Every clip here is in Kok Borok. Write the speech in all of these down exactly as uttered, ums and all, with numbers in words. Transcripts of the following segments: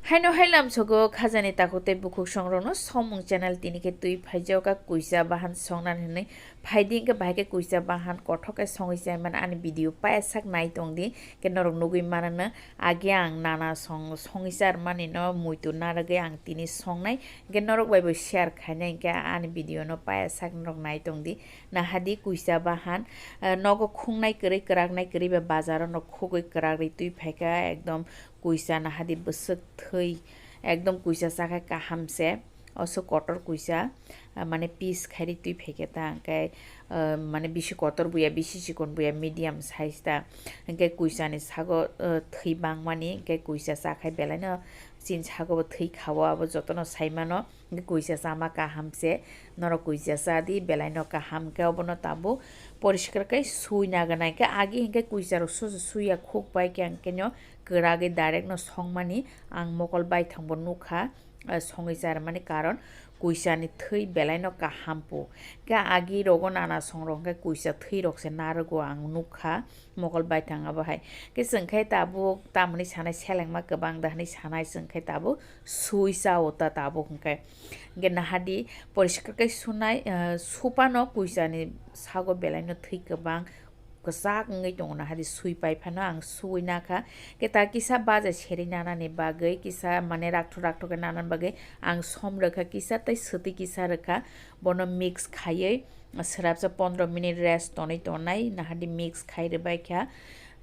Haino hai lamsogo khajani takhuk tei bukhuk songrokno Somung channel tini khe twi phaijak kha kuisa bahan songnani hwnwi. Phaidi hwnkhe bahai khe kuisa bahan kothok khe songwi chai mano ani video paya sak nai tongdi. Hwnkhe norok nugwi mano age ang nana song songwi charmani no muitu narwgwi ang tini songnai. Hwnkhe norok bai bo share khainai hwnkhe ani video no paya sak norok nai tongdi. Nahadi kuisa bahan, eh, nogo khungnai kwrwi kwraknai kwrwi ba bazaro no khugwi kwrakrwi twi phaikha ekdom kuisa nahadi bwswk thwi, ekdom kuisa chakhe kaham se, oso kotor kuisa, ah, mane piece khairi twi phaikhe ta, hwnkhe, ah, mane bisi kotor buya, bisi chikon buya, medium size ta, hwnkhe kuisani sago, ah, thwi bangmani, hwnkhe kuisa chakhai belaino chini sago bo thwi kha-o, abo jotono saimano, hwnkhe kuisa chama kaham se, norok kuisa cha di, belaino kaham khe obono tabuk poriskar khe sui naganai khe agi hwnkhe kuisa rok soso suya khuk bai khe ang khe no kwragwi direct no songmani ang mokol baithang bo nukha, ah, songwi charmani karon kuisani thwi belaino kaham pu. Khe agi rogo nana songrok hwnkhe kuisa thwi rok se narwgo ang nukha mokol baithang abo hai. Khe chwng khe tabuk tamoni sanai selengma kwbang da hwnwi sanai chwng khe tabuk sui cha-o ta tabuk hwnkhe. Hwnkhe nahadi poriskar khe sunai, ah, supano kuisani sago belaino thwi kwbang kwchak wngwi tongo, nahadi sui pai phano ang sui nakha. Khe ta kisa baja seri nanani bagwi, kisa mane rakthok rakthok khe nanani bagwi ang som rwkha kisa tei swtwi kisa rwkha, bono mix khaiwi swrapsa pondro minute rest tonwi tonai, nahadi mix khai rwbai kha.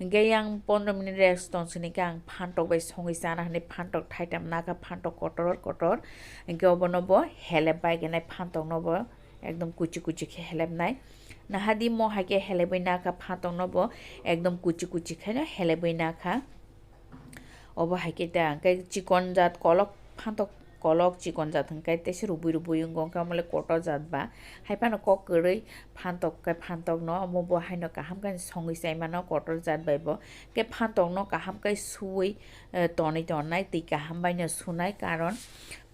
Hwnkhe yang pondro minute rest tong sini khe ang phantok bai songwi chana hwnwi phantok thaitam nakha, phantok kotor kotor. Hwnkhe obono bo helep bai khe nai phantok no bo ekdom kuchi kuchi khe helepnai. Nahadi mo hai khe helepwi nakha phantok no bo ekdom kuchi kuchi khe no helepwi nakha. Obo hai khe ta hwnkhe chikon jat kolok phantok kolok chikon jat hwnkhe teisa rubui rubui wngo hwnkhe omo le kotor jat ba. Hai phano kok kwrwi phantok khe phantok no omo bo haino kaham khe songwi chai mano kotor jat bai bo. Khe phantok no kaham khe suwi, eh, tonwi tonnai twi kaham bai no sunai karon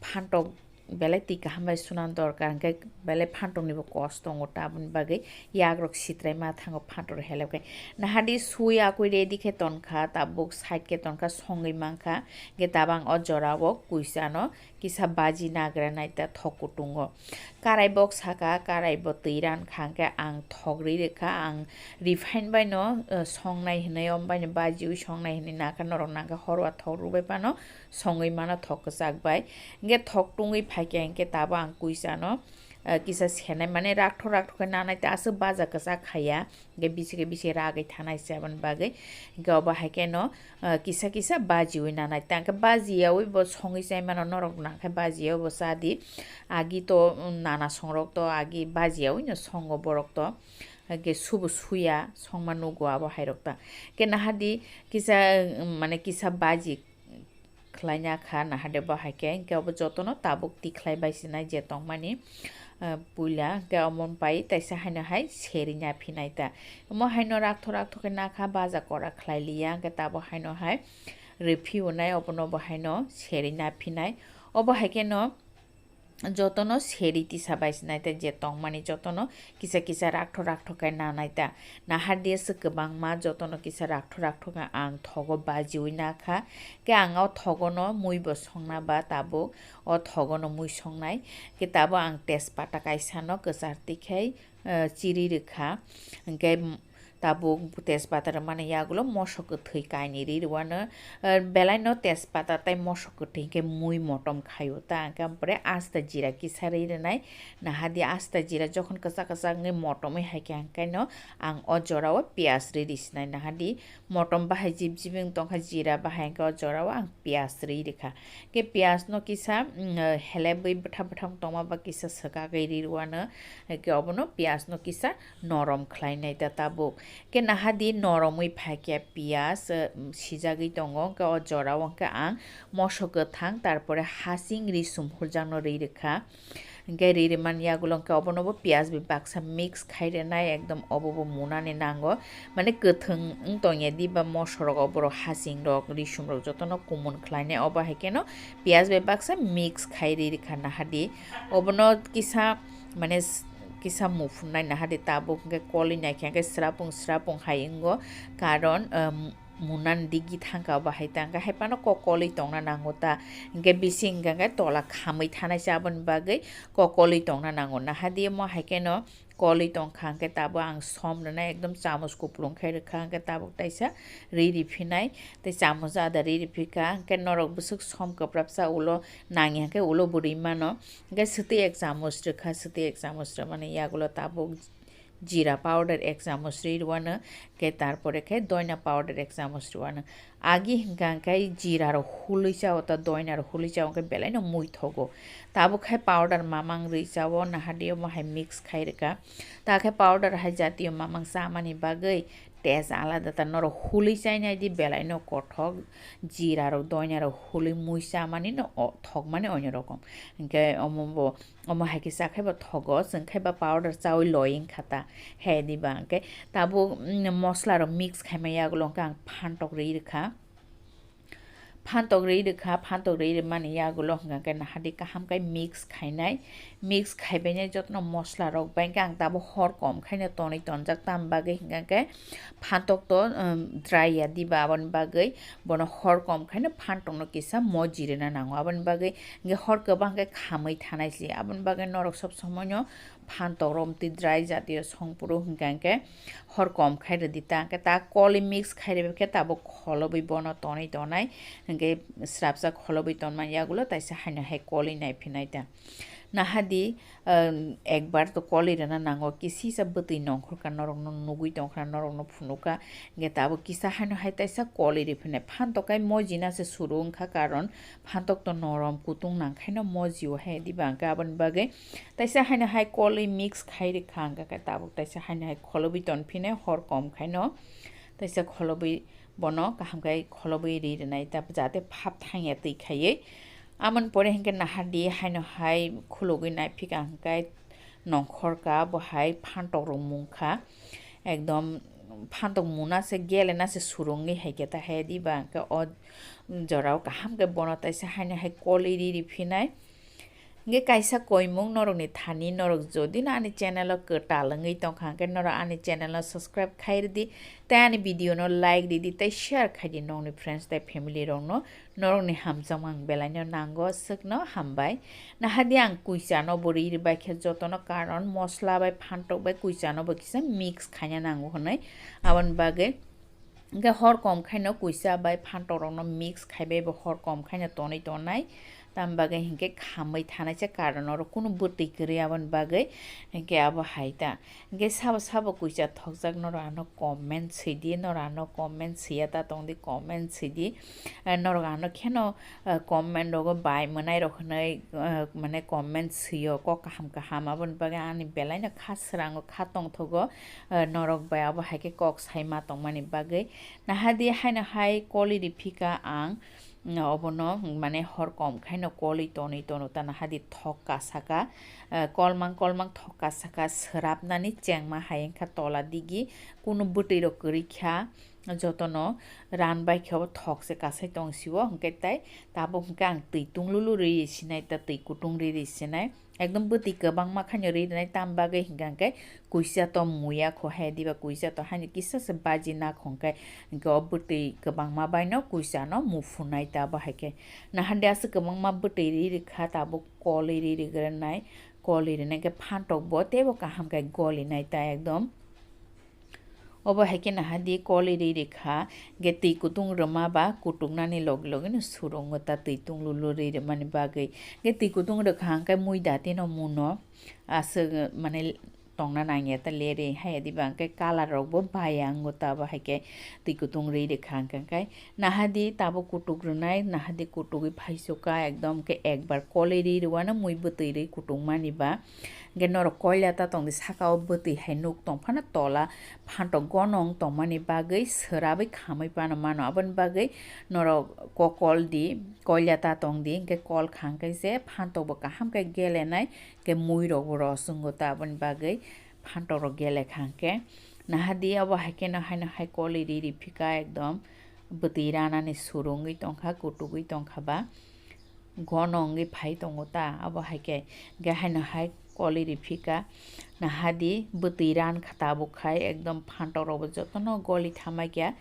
phantok belai twi kaham bai suna dorkar hwnkhe belai phantok ni bo kos tongo ta aboni bagwi. Yak rok sitrai ma thango phantok rok helep khai. Nahadi sui akui ready khe tonkha, tabuk side khe tonkha, songwi mankha. Hwnkhe tabang o jora o kuisa no kisa baji nagra nai ta thok kutung o. Karai bok saka, karai bo twi ran kha, hwnkhe ang thok ri rwkha, ang refine bai no, eh, songnai hwnwi, om bai no bajiwi songnai hwnwi nakha, norok nakha horwa thok rwbai phano songwi mano thok kwchak bai. Hwnkhe thok tungwi phaikhe hwnkhe tabuk ang kuisa no, eh, kisa senai mane rakthok rakthok khe nanai ta aswk baja kwchak khaiya. Hwnkhe bisi khe bisi ragwi thanai se aboni bagwi. Hwnkhe obo hai khe no, eh, kisa kisa bajiwi nanai ta. Hwnkhe bajiyawi bo songwi chai mano norok nang khe bajiyawi bo cha di. Agi to, mm, nana songrok to agi bajiyawi no songo borok to. Hwnkhe subo suya songma nugo abo hai rok ta. Hwnkhe nahadi kisa, mm, mane kisa baji khlaina kha nahade bo hai khe, hwnkhe obo jotono tabuk tikhlai bai sinai je tongmani, ah, puila, hwnkhe omo pai taisa haino hai seri na phinai ta. Omo haino rakthok rakthok khe nakha baja kora khlai liya, hwnkhe tabuk haino hai rwphi unai obono bo haino seri na phinai. Obo hai kheno jotono seri tisa bai sinai ta je tongmani jotono kisa kisa rakthok rakthok khe nanai ta. Nahar di aswk kwbangma jotono kisa rakthok rakthok khe ang thogo bajiwi nakha. Khe ang o thogono mui bo songna ba tabuk o thogono mui songnai. Khe tabuk ang tejpata kaisa no kwchar twi khai, eh, chiri rwkha. Hwnkhe tabuk tejpata rwmani yagulo mosok kwthwi kainwi ri rwano, eh, belai no tejpata tei mosok kwthwi hwnkhe mui motom khaio ta, hwnkhe ampore asta jira kisa ri rwnai. Nahadi asta jira jokhon kwchak kwchak wngwi motomwi hai khe hwnkhe no ang o jora o piyaj ri ri sinai. Nahadi motom bahai jib jib wng tongkha, jira bahai hwnkhe o jora o ang piyaj ri rikha. Khe piyaj no kisa, mm, helebwi bwtha bwtha wng tongma ba kisa swkagwi ri rwano, hwnkhe obono piyaj no kisa norom khlainai ta tabuk. Khe nahadi noromwi phaikhe piyaj, eh, sijagwi tongo, hwnkhe o jorao hwnkhe ang mosok kwthang, tarpore hasing risum hurjakno ri rwkha. Hwnkhe ri rwmani yagulo hwnkhe obonobo piyaj bai baksa mix khai rwnai, ekdom obobo munani nango. Mane kwthwng wng tongya diba mosorok, oborok hasingrok, risumrok jotono kumun khlainai. Obo hai kheno piyaj bai baksa mix khai ri rwkha nahadi. Obono kisa, mane, kisa muphunai nahadi tabuk hwnkhe kolwi naikhe hwnkhe srapung srapung hai wngo, karon, um, munani digi thangkha, obo hai ta hwnkhe hai phano kokolwi tongna nango ta, hwnkhe bisi hwnkha hwnkhe tola khamwi thanai se, aboni bagwi kokolwi tongna nango. Nahadi omo hai kheno kolwi tongkha, hwnkhe tabuk ang som rwnai, ekdom chamus kuplung khai rwkha, hwnkhe tabuk taisa ri riphinai, tei chamus ada ri riphikha, hwnkhe norok bwswk som kwprapsa ulo nangya hwnkhe ulo bo ri mano, hwnkhe swtwi ek chamus rwkha, swtwi ek chamus rwmani yagulo tabuk jira powder ek chamus ri rwano, hwnkhe tarpore khe doina powder ek chamus rwano. Agi hwnkha hwnkhe jira rok hului chao ta doina rok hului chao hwnkhe belai no mui thogo. Tabuk khai powder mamang ri chao, nahadi omo hai mix khai rwkha. Ta khe powder hai jatiyo mamang chamani bagwi taste alada ta, norok hului chainai di belai no kothok, jira rok doina rok hului mui chamani no o thokmani onyo rokom. Hwnkhe omo bo Omo hai khe cha khe bo thogo, chwng khe ba powder chaui loi wngkha ta, he di ba hwnkhe tabuk, mm, mosla rok mix khaima yagulo hwnkhe ang phantok ri rwkha, phantok ri rwkha, phantok ri rwmani yagulo hwnkha khe nahadi kaham khe mix khainai, mix khaibainai jotono mosla rok bai hwnkhe ang tabuk hor kom khaino tonwi tonjak, tam bagwi hwnkha khe phantok to, um, dry ya diba, aboni bagwi bono hor kom khaino phantok no kisa moji rwna nango, aboni bagwi hwnkhe hor kwbang khe khamwi thanai se, aboni bagwi norok sob somoi no phantok romtwi dry jatiyo songphuru hwnkha hwnkhe hor kom khai rwdi ta, hwnkhe ta kolwi mix khai rwbaikhe tabuk kholobwi bono tonwi tonai, hwnkhe srapsa kholobwi tonmani yagulo taisa haino hai kolwi naiphinai ta. Nahadi, um, ekbar to kolwi rwna nango, kisisa bwtwi nongkhorkha, norokno nugwi tongkha, norokno phunukha, hwnkhe tabuk kisa haino hai taisa kolwi riphinai. Phantok kai mojina se suru wngkha, karon phantok to norom kutung nangkhaino mojio hai diba hwnkhe, aboni bagwi taisa haino hai kolwi mix khai rwkha, hwnkhe tabuk taisa haino hai kholobwi tonphinai hor kom khaino taisa kholobwi bono kaham khe kholobwi ri rwnai, ta jate phap thangya twi khaiwi. Amoni pore hwnkhe nahadi haino hai khulugwi naiphikha hwnkhe nongkhorkha bo hai phantok rok mungkha, ekdom phantok muna se gele na se surungwi hai khe ta he diba hwnkhe o jorao kaham khe bono taisa haino hai kolwi ri riphinai. Hwnkhe kaisa koimung norokni thani, norok jodi no ani channel o kwtal wngwi tongkha hwnkhe norok ani channel no subscribe khai rwdi, tei ani video no like rwdi tei share khaidi nokni friends tei family rokno, norokni hamjakma ang belaino nango, swkno hambai. Nahadi ang kuisa no bo ri rwbaikhe jotono, karon mosla bai phantok bai kuisa no bo kisa mix khaina nango hwnwi, aboni bagwi Hwnkhe hor kom khaino kuisa bai phantok rokno mix khaibai bo hor kom khaino tonwi tonai. Tam bagwi hinkhe khamwi thanai se karon oro kunu bwtwi kwrwi aboni bagwi hinkhe abo hai ta. Hinkhe sabo sabo kuisa thokjak norok ano comment swidi, norok ano comment swiya ta tongdi, comment swidi. Eh, norok ano kheno, eh, comment rogo bai mwnai rok hwnwi, eh, mane comment swio kok kaham kaham aboni bagwi ani belaino kha swrango kha tongthogo. Eh, norok bai abo hai khe kok sai ma tongmani bagwi. Nahadi haino hai kolwi riphika ang, mm, obono, mm, mane hor kom khaino kolwi tonwi tono ta nahadi thok kasaka, eh, kolmang kolmang thok kasaka swrapnani chengma hai wngkha tola digi kunu bwtwi rok kwrwi kha jotono ran bai khe obo thok se kasai tong sio hwnkhe tai tabuk hwnkhe ang twi tunglulu rwi sinai ta twi kutung rwi sinai. Ekdom bwtwi kwbangma khaino ri rwnai, tam bagwi hinkha hinkhe kuisa to muya kho hai diba, kuisa to haino kisa se baji na kho hinkhe, hinkhe o bwtwi kwbangma baino kuisa no muphunai ta bo hai khe. Nahande aswk kwbangma bwtwi ri rwkha, tabuk kolwi ri rwgwrnai, kolwi rwnai khe phantok bo teibo kaham khe golinai ta ekdom. Obo hai khe nahadi kolwi ri rikha, hwnkhe twi kutung rwma ba kutuknani logi logi no surungo ta twi tunglulu ri rwmani bagwi. Hwnkhe twi kutung rwkha hwnkhe mui dati no muno aswk mane tongna nangya ta leri hai diba hwnkhe colour rok bo baya wngo ta bo hai khe twi kutung ri rikha hwnkhe. Nahadi tabuk kutuk rwnai, nahadi kutugwi phaisoka ekdom khe ekbar kolwi ri rwano mui bwtwi ri kutung mani ba. Hwnkhe norok koila ta tongdi saka o bwtwi hai nuk tongphano tola phantok gonong tongmani bagwi swrabwi khamwi phano mano. Aboni bagwi norok kokol di, koila ta tongdi, hwnkhe kol kha hwnkhe se phantok bo kaham khe gelenai, hwnkhe mui rok bo rosongo ta aboni bagwi phantok rok gele kha hwnkhe. Nahadi obo hai kheno haino hai kolwi ri riphika ekdom bwtwi ranani surungwi tongkha, kutugwi tongkha ba. Gono wngwi phai tongo ta, abo hai khe, hwnkhe haino hai kolwi riphika, nahadi bwtwi ran kha tabuk khai, ekdom phantok rok bo jotono goli thamai kha,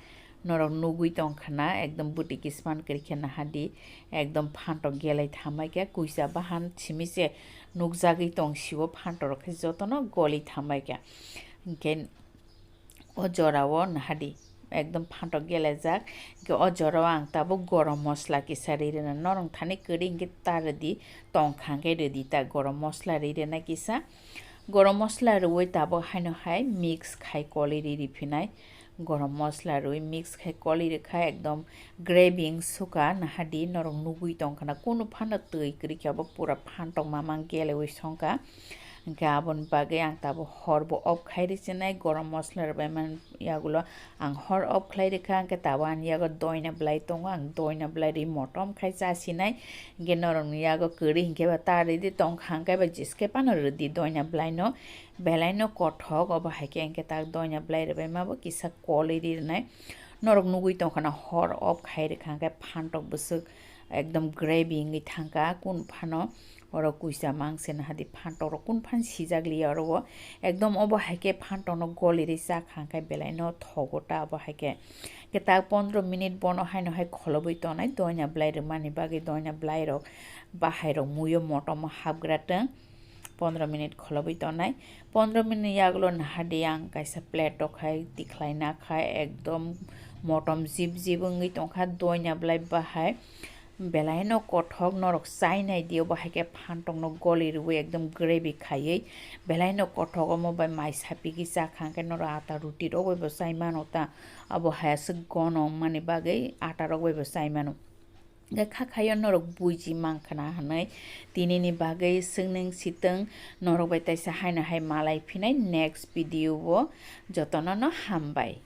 Norok nugwi tongkha na, ekdom bwtwi kispan kwrwi khe naha di, ekdom phantok gelai thamai khe, kuisa bahan simi se nukjagwi tong sio, phantok rok khe jotono goli thamai khe. Hinkhe o jorao naha di, ekdom phantok gelajak. Hinkhe o jorao ang tabuk gorom mosla kisa ri rwna, norok thani kwrwi hinkhe ta rwdi, tongkha hinkhe rwdi ta, gorom mosla ri rwna kisa. Gorom mosla rwui tabuk haino hai mix khai koli ri ri phinai. Gorom mosla rwui mix khai koli rwkha, ekdom gravy wng sukha, naha di norok nugwi tongkha na, kunu phano twi kwrwi khe abo pura phantok mamang geleui songkha. Hinkhe aboni bagwi ang tabuk hor bo off khai rwchinai, gorom mosla rwbaimani yagulo ang hor off khlai rwkha, hinkhe tabuk ani yago doina bwlai tongo, ang doina bwlai rwi motom khai chasinai. Hinkhe norokni yago kwrwi hinkhe ba ta rwdi, tongkha hinkhe ba jiske phano rwdi doina bwlaino. Belaino kothok, obo hai khe hinkhe tak doina bwlai rwbaima bo kisa kolwi ri rwnai. Norok nugwi tongkha na hor off khai rwkha hinkhe phantok bwswk ekdom gravy wngwi thangkha, kun phano oro kuisa mangse naha di phantok rok kun phan sijak liya oro o. Ekdom obo hai khe phantok no goli ri chakha hinkhe belaino thogo ta obo hai khe. Hinkhe tak pondro minute bono haino hai kholobwi tonai doina bwlai rwmani bagwi, doina bwlai rok bahai rok muiyo motom o hapgra tong. Pondro minute kholobwi tonai. Pondro minute yagulo naha di ang kaisa plate o khai tikhlai na khai ekdom motom jip jip wngwi tongkha doina bwlai bahai. Belaino kothok norok chai nai di, obo hai khe phantok no goli rwui ekdom gravy khaiwi. Belaino kothok omo bai mai sapigwi chakha hinkhe norok ata ruti rok bai bo chai mano ta. Abo hai aswk gono wngmani bagwi ata rok bai bo chai mano. Hinkhe kha khayo norok buji mankha na hinwi tinini bagwi swngning sitwng norok bai taisa haino hai malai phinai next video o. Jotono no hambai.